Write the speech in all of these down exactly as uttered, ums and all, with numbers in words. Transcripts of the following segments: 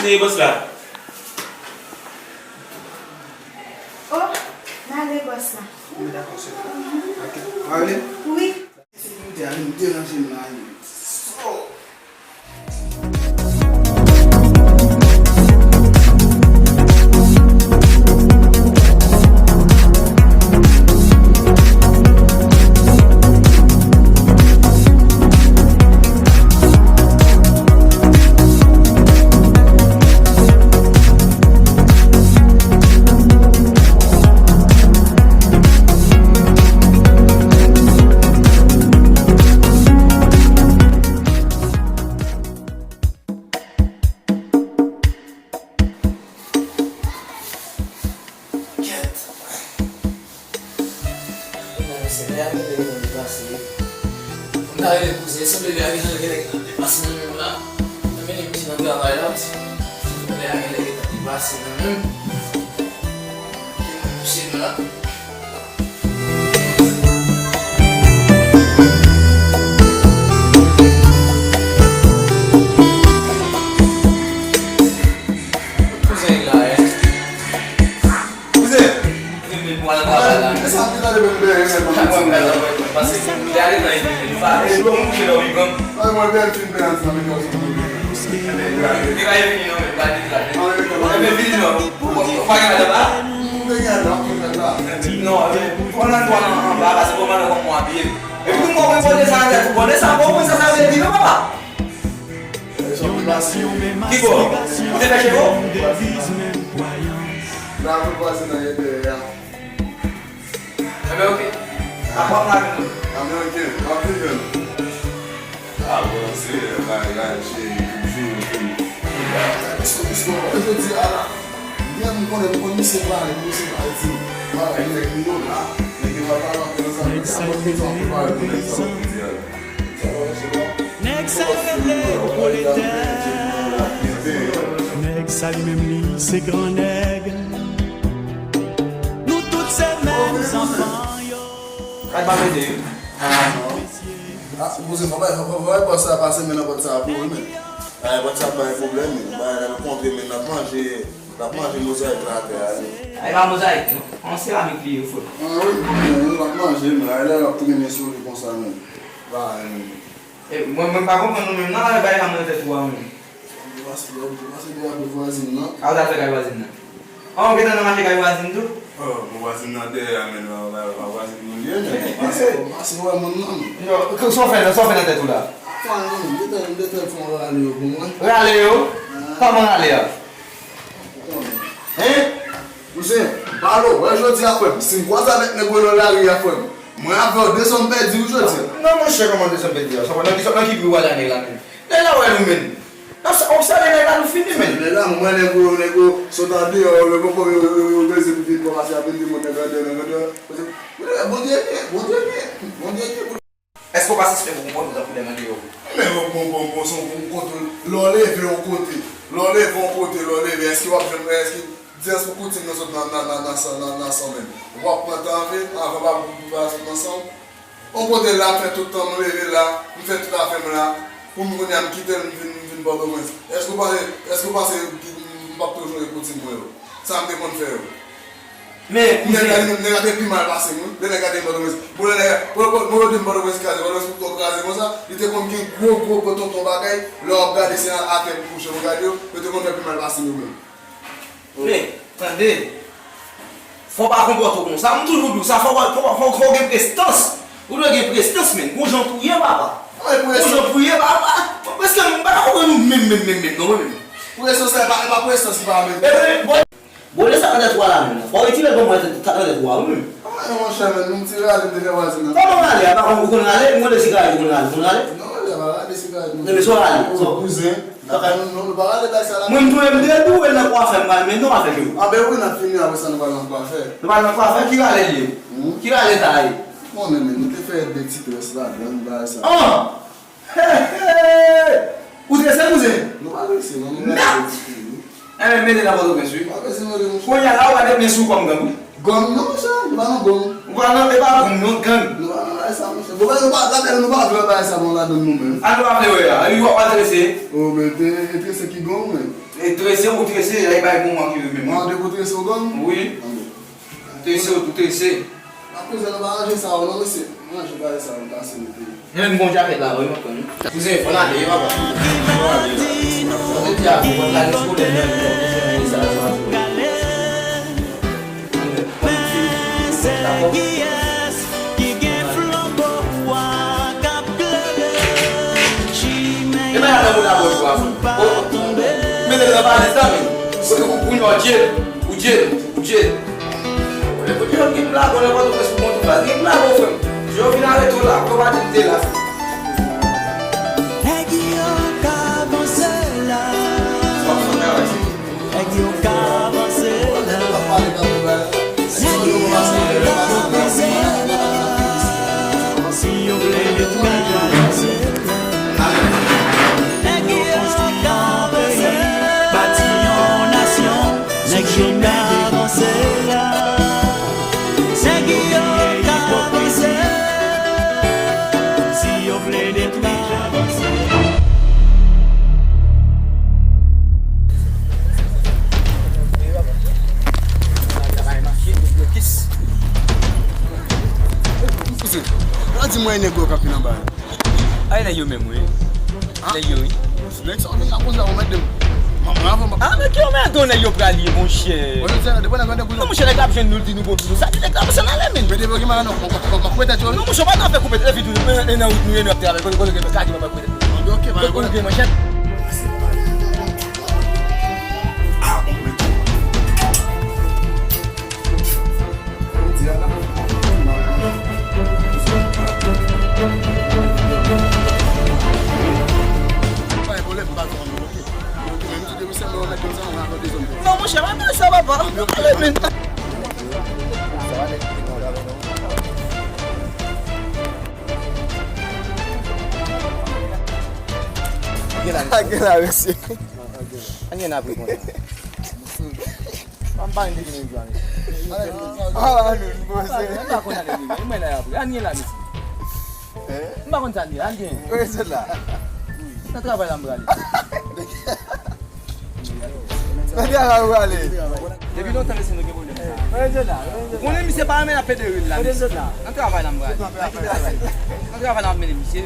E bòs la. Oh, n ale bòs la. Wi, dakò, se bon. Ok. Ou ale? Wi. Sekirite a vin deranje m la, wi. So. Kèt. Bon, se lè a gen lè gen nan depase. Fò m ta rele kouzen, sanble lè a gen lè gen nan depase nan menm la. Nan mennen misye nan travay la, sanble lè a gen lè gen nan depase nan menm. Gen moun misye la. Kouzen la, eh. Kouzen! Mwen menm pou al travay la. Sa ap vin ale menm dèyè, menm. Mwen pase. Li ale nan li, li pa. Li bon, mwen kouche nan wi, bon. Ay, mwen bèl fin pè ansanm, li ka sou mwen. Li pa vini non, men pa deklare. Mwen vini non. Ou pa gen madan la? Mwen gen madan, mwen gen madan. Non, men, ou nan dwa nan anba, pase bon madan kòm mwen apiye. Epi tou mwen konprann sa nan tèt ou, konnen sa, ou konprann sa sa vle di non, papa? Ki bò? Ou te fè cheve w? Nan apre vwazen nan yè dèyè a. Enben, oke. Apa w ap lage nou? Anben, oke. W ap vin jwenn. A, bon, se, bagay, cheri, toujou, toujou. Eske, eske, jodi a la, byen, m konnen, m konn misye pale, misye pale di, bagay, nèg li yo la, nèg yo pa pale anpil ansanm, men a bon, misye ap prepare pou nèg sa w ap di a la. Nèg sa rele pwoletè. Nèg sa li menm li se gran nèg. Nou tout se menm zanfan yo. Kay pa mete yo. Ah, non. Ah, kouzen, fò bay, fò, fò bay bòs la pase men nan pòt sa pou ou, men. Bay pòt sa bay pwoblèm, men. Bay la kontre, men n ap manje, n ap manje mozayik la atè a, men. Ay pa mozayik, non. An seramik li ye, frè. Ah, wi, wi, wi, n ap manje, men. Ay la, l ap tounen men sou li konsa, men. Bay, men. E, mwen, mwen pa konprann nou menm, non, bay la mwen tèt ou a, menm. Ou pase, ou pase de apre vwazin nan. A, ou t al fè kay vwazin nan? An, ou gentan nan mache kay vwazin tou? Oh, bon, vwazin nan dèyè a, men, la, la, la, vwazin nou li ye, men. Pase, pase wè moun nan, men. Yo, sa w fè, sa w fè nan tèt ou la? Fè anyen, non, men, m te tèl, m te tèl fè yon rale yo pou mwen. Rale yo? Ah. Kòman rale a? Ou konnen. Hein? Kouzen, balo, wè jodi a, frè m, si m kwaze avèk nèg yo nan lari a, frè m, mwen avè w de zòn pèdi, wi, jodi a. Non, monchè, kòman de zòn pèdi a? Sa, nan ki, nan ki pri w al a nèg la menm? Nèg la wè nou menm. Nan sa, w sere nèg la, nou fini menm. Nèg la, mwen, nèg yo, nèg yo sot andeyò, yo poko, yo, yo, yo, yo beze pou vin kòmanse ap vin di moun nèg andeyò, nèg andeyò. Bondye byen, Bondye byen, Bondye byen. Èske w pa sispann konprann nou tankou nèg andeyò? Men yon bon, bon, bon, se yon bon kote. Lè w leve yon kote, lè w leve yon kote, lè w leve, èske w ap jwenn, èske dyès pou koutim nan sot nan, nan, nan, nan san, nan, nan san menm? W ap pran tan anpil, anvan pa, pa sot nan san w. Yon kote la, m fè tout tan m leve la, m fè tout afè m la, pou m kounye a m kite l, m vin, m vin Pòtoprens. Èske w panse, èske w panse m p ap toujou gen koutim mwen yo? Sa m te konn fè yo. Men, kouzen. Nèg la, nèg la te pi mal pase m, wi. Lè nèg la te vin Pòtoprens. Bon, lè nèg la, bon, bon, bon, yo di m Pòtoprens kraze, Pòtoprens poko kraze konsa. Li te konn gen gwo, gwo, gwo tonton bagay. Lè w ap gade, se atè pou kouche pou gade yo. Yo te konn fè pi mal pase m yo menm. Men, tande. Fò w pa konpòte w konsa. M toujou di w sa, fò w, fò, fò, fò w gen prestans. Ou dwe gen prestans, men. Gon jan pou w ye, papa. Gon jan pou w ye, papa. Prestans, m pa ka konprann ou menm, menm, menm, menm, non, mwen menm. Prestans la, e pa, e pa prestans ki pa menm. Ebyen, bon. Bon, lè sa nan tèt ou a la menm la. Fò w retire l ban mwen sa nan tèt ou a, wi menm. Ah, non, monchè, men, nou ti rale, m te fè vwazin nan. Kòman rale? Apa, ou konn rale? M konn sigarèt, ou konn rale, ou konn rale? Non, monchè, pa rale sigarèt, non. Men, men, sa w rale? Oh, kouzen. Non, non, nou pa rale bagay sa la. Mwen, m tounen m de dou, e nan kwafè, m pral mennen w avèk yo. Ah, ben wi, n ap fini, apre sa, nou pral nan kwafè. Nou pral nan kwafè, ki rale l ye? Hmm? Ki rale sa ye? Konnen, men, nou te fè de ti très ladan, bagay sa. Ah! Hey, hey! Ou trese, kouzen? Nou pa trese, non, nou pa trese, wi. Enben, mete nan Pòtoprens, wi. Pa trese, mete, monchè. Kounye a la, ou pa te men sou kòm gang, wi. Gang, non, monchè, nou pa nan gang. Ou pa nan, e pa gang, non, gang. Nou pa nan Sa, monchè. Bon, bagay nou pa, lakay nou pa vle bagay sa, bon, ladan nou menm. A nou pa vle wè a. Epi w ap al trese. Oh, men te, e trese ki gang, men. E trese ou trese, e bay bon manke yo menm. Mande pou trese ou gang? Wi. Trese ou tou trese. A kouzè nou pa ranje sa, non, mesye. Ranje bagay sa, nou kase nou peyi. Mwen menm gon jakèt la, wi, mwen konn. Kouzen, fò n ale, papa. Fò n ale la. Sa vle di a, pou mwen, lane eskolè nan, nou bezwen ranje sa, sa. Men se kiyès ki gen flanbo wa k ap klere? Chimè a sou pa tonbe. Mete nan valiz la, men. Kote ou, ou, ou, Dye, ou, Dye, ou, Dye. Lè kote yo gen blago nan Pòtoprens pou kontou baz, gen blago, frè m. Jovin arete w la, pou yo pa di m te la, frè m. Nèg yo ka avanse la. Nèg yo ka avanse la. Nèg yo ka avanse la. Si yo vle yo ka avanse la. Nèg yo ka avanse la. Bati yon nasyon. Nèg yo ka avanse la. Nèg yo ka avanse. Si yo vle detwi. Kouzen, pa di mwen nèg yo k ap vin anba yo. Ay, nèg yo menm, wi. Nèg yo, wi. Nèg sa w vin la konsa, ou mèt de m. Mwen, mwen, avan, mwen. A, men ki anmèdan nèg yo pral ye, monchè. Mwen, se depi nèg yo depi. Non, monchè, nèg la ap jwenn nou, l di nou bon, nou sa, nèg la ap fè n ale, men. Men depi yo gen bagay, non, mwen, mwen, mwen, mwen koupe tèt yo, wi. Non, monchè, pa nan fè koupe tèt, epi tou, e, e nan wout nou ye, nou ap travay, kote, kote, kote, kote, kote, kote, kote, kote, monchè. Non, monchè, pa fè sa, papa. Pale, men. Gen la, mesye. Anyen apre konsa. An pa vin depi menm jan. Ah, nou, nou, se. An pa konn ale li, men mwen la apre. Anyen la, mesye. An pa konn sa li, anyen. Wi, se la. Nan travay la, m prale. Nan travay ou prale. Depi lontan, mesye, nou gen pwoblèm sa. Wi, se la. Ou konnen misye pa renmen ap pede ril la, mesye. Nan travay la, m prale. Nan travay la, m ap mennen misye.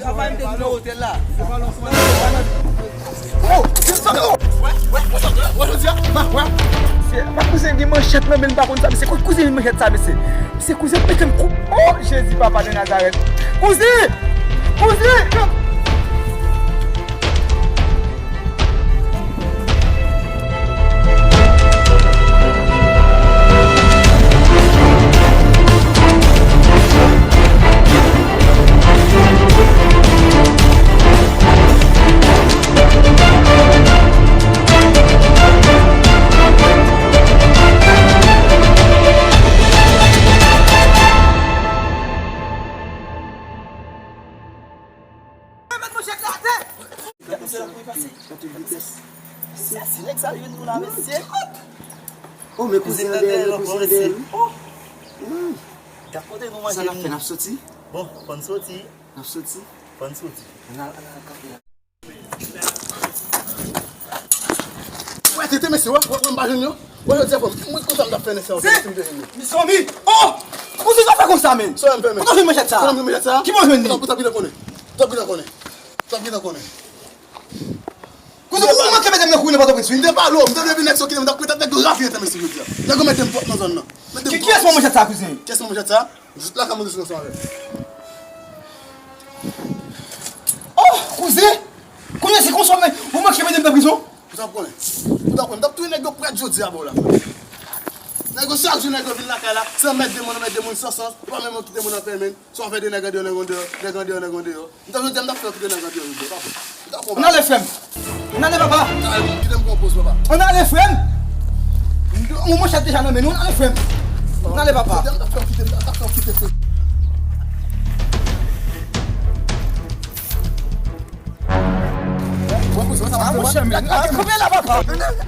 Travay m te di nan otèl la. Oh, oh, oh. Wè, wè, wè, wè, jodi a, ma, wè. Se, ma kouzen gen manchèt nan men l, m pa konn sa, mesye. Kouzen gen manchèt sa, mesye. Mesye, kouzen mete m kou. Oh, Jezi, papa de Nazarèt. Kouzen! Kouzen! Gade se la pou li pase. Gade vitès. Mesye, si nèg sa jwenn nou la, mesye. Oh, men kouzen an dèyè, men kouzen an dèyè. Oh. Gade kote nou manje. Sa n ap fè, n ap soti? Bon, fò n soti. N ap soti. Fò n soti. Ann al, ann al kanpe la. Wè, tete, mesye, wè, wè, wè, m pa jwenn yo. Wè, yo di, mwen, konsa m t ap fè nèg sa yo, si m te jwenn yo. Mezanmi! Oh! Kouzen, sa fè konsa, men? Sa m fè, men? Kote w jwenn manchèt sa? Kote m jwenn manchèt sa? Ki bò w jwenn li? Kote w jwenn manchèt sa? Kouzen, ou manke mete m nan kouri nan Pòtoprens, wi. M te pale w, m te vle vin nèg sa kite m, m t ap kouri, t ap nèg yo rafiye tè, mesye, jodi a. Nèg yo mete m twòp nan zòn nan. Mete m twòp. Kiyès mwen manchèt sa, kouzen? Kiyès mwen manchèt sa? Jis la ka monte sou ansanm avè m. Oh, kouzen! Kouzen, se konsa, men ou manke mete m nan prizon? Ou t ap konnen. Ou t ap konnen. M t ap touye nèg yo prèt jodi a ba w la. Nèg yo, chak jou nèg yo vin lakay la, se anmède moun, anmède moun san sans, yo pa menm kite moun anpè, men. Sa w fè de nèg andeyò, nèg andeyò, nèg andeyò, nèg andeyò. M t ap jodi a, m t ap fè w kite nèg andeyò, jodi a, pa bon. M t ap konn. Ann ale, frè m. Ann ale, papa. Kite m pran poz, papa. Ann ale, frè m. Yon manchèt deja nan men nou, ann ale, frè m. Ann ale, papa. Jodi a, m t ap fè w kite, m t ap fè w kite, frè. Ah, monchè, men, ah, kanpe la, papa. Ann ale.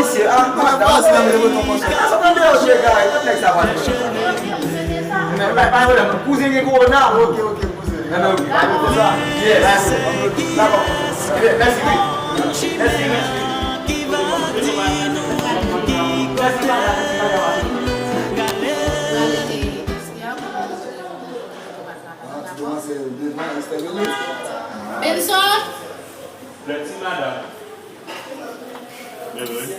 misye, a, madanm, se nan mwen reponn konsèy. Sa pa deranje, gars, tout nèg sa pral fè. Men, pa, pa pwoblèm, kouzen gen kowona. Ok, ok, kouzen. Enben, ok, pa gen sa. Yes. Dakò. Enben, mèsi, wi. Mèsi, mèsi. Mèsi, madanm. Mèsi, madanm. Benson! Lè ti madanm.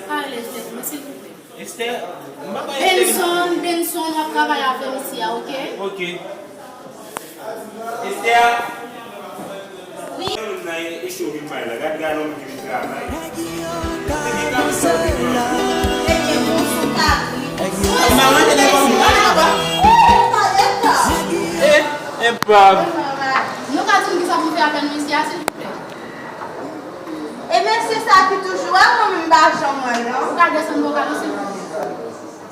Pale, Esther, silvouplè. Esther, m pa bay Esther. Benson, Benson, w ap travay avè m isi a, oke? Oke. Esther. Wi. Moun nan e cho vin bay la. Gad, gad, moun ki vin travay. Ebyen, bon, sou kabrit. M pa rantre nan fanmi. Gade papa. E, e pa. Nou ka di m kisa pou m fè avè nou isi a, silvouplè? E mesye sa ki toujou wè mwen, m pa janm wè, non. Ou ka desann bò kado, silvouplè?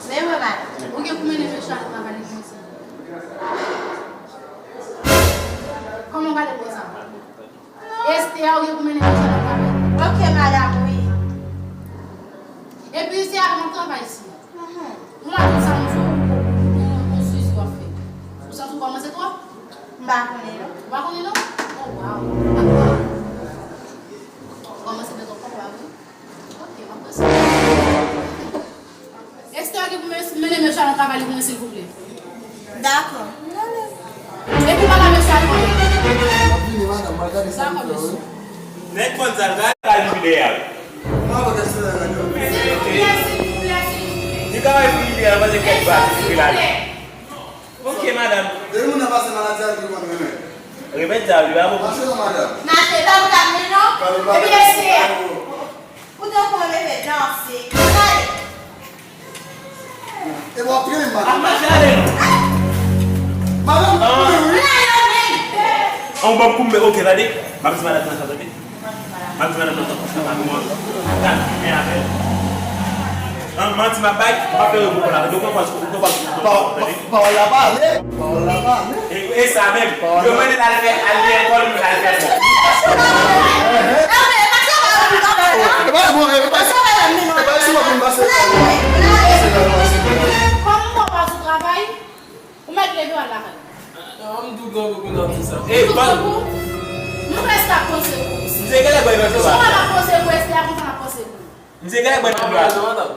Men mwen, madanm. Ou gen pou mennen mesye a nan travay li konsa. Kòman w gade konsa? Esther, ou gen pou mennen mesye nan travay. Ok, madam, wi. Epi, se avè m ap travay isi a. Mhm. Ou la tout sa m di w, ou, ou, ou, ou Suzy w ap fè. Ou santi w kòmanse twòp? M pa konnen, non. Ou pa konnen, non? Oh, wow. Ou kòmanse fè twòp, pa vre? Ok, m ap danse. Esther gen pou men-, mennen mesye a nan travay li pou mwen, silvouplè. Dakò. Epi pale a mesye a pou mwen. M ap vini, madanm, m al gade sa m fè, wi. Dakò, mesye. Nèg konn sa l fè, al vini dèyè a. Silvouplè, silvouplè, silvouplè. Li ka al vini dèyè a, pandan kèk bak li la. Ok, madanm. Depi moun nan pase maladi a, li konn renmen. Remèd sa, li pa bon. Mache non, madanm. Mache, pa pou gade non. Epi mesye a. Ou te konn leve danse. Gade. E w ap trennen m, madanm. Ap mache ale. Madanm, ah. Wi. An w ban m kout men, ok, tande. M ap di madanm nan sa, tande. M ap di madanm nan sa, sa pa nou an. Gad, men avè l. An, manti m ap bay, m ap fè repons la, tande. Ou konprann, ou konprann, ou konprann, tande. Pawòl la pale. Pawòl la pale. E, e sa menm. Yo mande l al fè, al lekòl, men l al fè fò. Kòman w pa sou travay? Ou mèt leve w al lakay. An m tou grangou pou nan tout sa. Ou tou grangou? Nou prèske ap panse pou ou. Misye genlè bwè nan dlo a. Jan w ap panse pou Esther a, konsa n ap panse pou ou. Misye genlè bwè nan dlo a.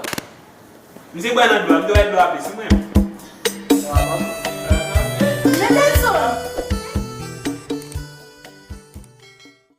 Misye bwè nan dlo a, m te wè dlo a plis, wi mwen.